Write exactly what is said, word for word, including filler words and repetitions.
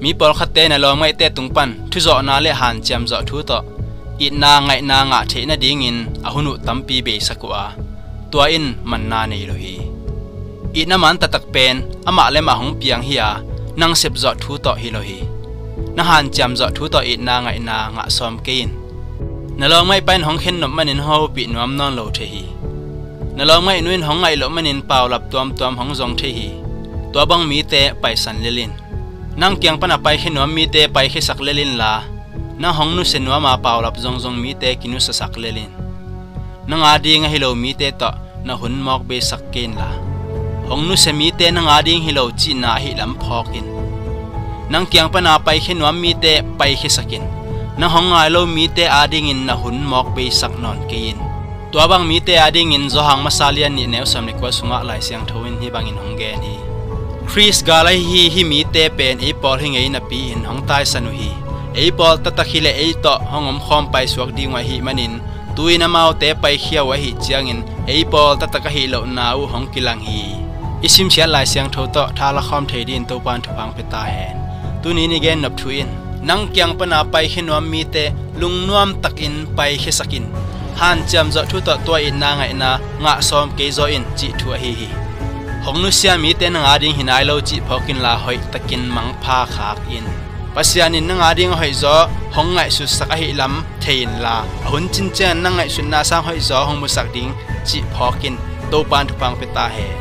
Mi pawlkhatte na lawmngaihte tung pan thuzawhna le hanciam zawh thu tawh itna ngaihna ngah theih nadingin a hun uh tampi beisak uh a, tua in manna nei lo hi. Itna man taktak pen amah le mah hong piang hi a, nang sep zawh thu tawh hi lo hi. Na hanciam zawh thu tawh itna ngaihna ngah sawm kei in. Na lawmngaih pa in hong khen nop manin hong hopih nuam nawn lo thei hi. Na lawmngaih nu in hong ngaih loh manin paulap tuamtuam hong zong thei hi. Tua bang mite paisan lel in. Nang kiang pana paikhia nuam mite paikhiasak lel inla, nang hong nusia nuama paulap zongzong mite kinusiasak lel in. Nang ading ahi lo mite tawh na hun mawk beisak kei inla, hong nusia mite nang ading hi lo cihna ahi lam phawk in. Nang kiang pana paikhia nuam mite paikhiasak in. Nang hong ngai lo mite adingin na hun mawk beisak nawn kei in. Tua bang mite adingin Johan masa lian nih neu sawm le kua sungah Lai Siangtho in hih bangin hong gen hi. Khrist gal ahi hi, hih mite pen ei pawl hi ngei napi-in hong taisan uh hi. Ei pawl taktak hi leh ei tawh hong omkhawm paisuak ding uh ahih manin, tu-in amaute paikhia uh ahih ciangin ei pawl taktak ahi lohna uh hong kilang hi. I simsiat Lai Siangtho tawh tha lakhawm thei dingin Topa in thupha hong pia ta hen. Tuni in i gen nop thu in, nang kiang pana paikhia nuam mite lungnuam takin paikhiasak in. Hanciam zawh thu tawh tua itna ngaihna ngah sawm kei zaw in cih thu ahi hi. Hong nusia mite nang ading hi nai lo cih phawk inla, hoih takin mangpha khak in. Pasian in nang ading a hoihzaw hong ngaihsutsak ahi lam thei inla, a hun cincian nang ngaihsutna sang hoihzaw hong musak ding cih phawk in. Topa in thupha hong pia ta hen.